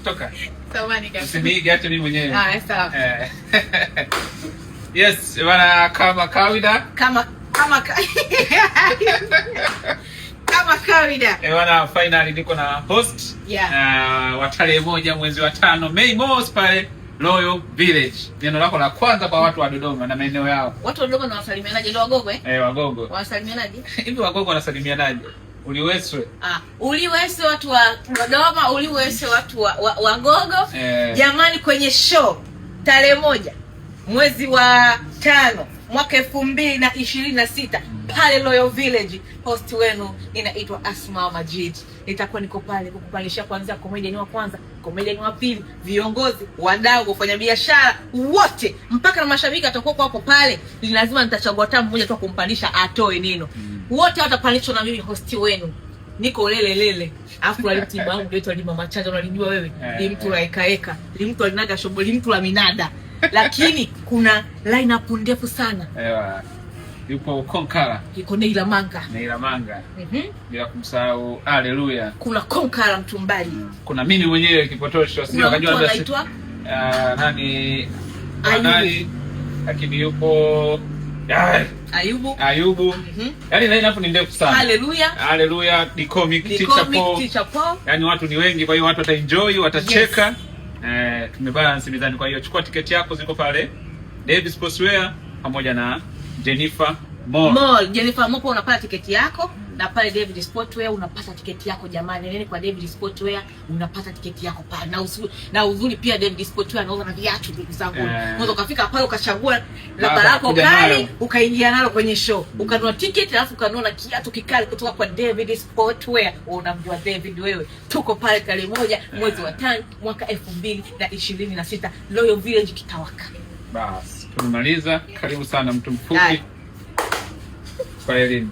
Toka. Samahani kabisa. Usiniige hata mimi mwenyewe. Ah, sawa. Eh. Yes, bana, kama kawaida. Kama kawaida. Eh, bana, finally niko na host wa tarehe 1 mwezi wa 5, Mei Mosi, pale Royal Village. Neno lako la kwanza kwa watu wa Dodoma na maeneo yao. Watu wa Dodoma na wasalimianaje? Ndio Wagogo, eh? Eh, Wagogo. Wasalimianaje? Hivi Wagogo wanasalimianaje? Uliweswe. Ah, uliweswe watu wa Dodoma, uliweswe watu wa Wagogo. Eh. Jamani, kwenye show tarehe 1 mwezi wa 5 mwaka 2026 pale Royal Village, host wenu ninaitwa Asma Majid. Nitakuwa niko pale kukupandisha kuanzia comedian wa kwanza, comedian wa pili, viongozi, wadau, wafanyabiashara wote, mpaka na mashabiki atakuwa hapo pale. Ni lazima nitachagua tamu mmoja tu kumpandisha atoe neno. Wote watapandishwa na mimi host wenu. Niko lele lele. Alafu la mtu wangu ndio alima machanja, unalijua wewe. Ni mtu la eka eka, ni mtu alinaga shobo, ni mtu la minada. Lakini kuna line up ndefu sana. Ewa. Yupo Konkara. Yuko Neila Manga. Neila Manga. Bila kumsahau Haleluya. Kuna Konkara Mtumbali. Kuna mimi mwenyewe Kipotosho, sio Kuna kajua mtu labda anaitwa nani? Ayubu. Nani? Lakini yupo Ayubu. Ayubu. Yaani line up ni ndefu sana. Haleluya. Haleluya, The Comic, The Teacher Comic, Paul. Teacher Paul. Yaani watu ni wengi, kwa hiyo watu wataenjoy, watacheka. Yes. Tumebalance mizani, kwa hiyo chukua tiketi yako, ziko pale Davis Sportswear pamoja na Jennifer Mall. Mall, Jennifer Mall unapata tiketi yako, na pale David Sportswear unapata tiketi yako. Jamani, nendeni kwa David Sportswear unapata tiketi yako pale. Na uzuri pia David Sportswear anauza na viatu, ndugu zangu. Unaweza ukafika pale ukachagua Baba, laba lako kuja kali, nalo. Ukaingia nalo kwenye show. Ukanunua tiketi alafu ukanunua na kiatu kikali kutoka kwa David Sportswear. Unamjua David wewe. Tuko pale tarehe 1 mwezi wa 5 mwaka 2026, Royal Village kitawaka. Bas, tumemaliza. Karibu sana mtu mfupi. Haya. Kwa elimu.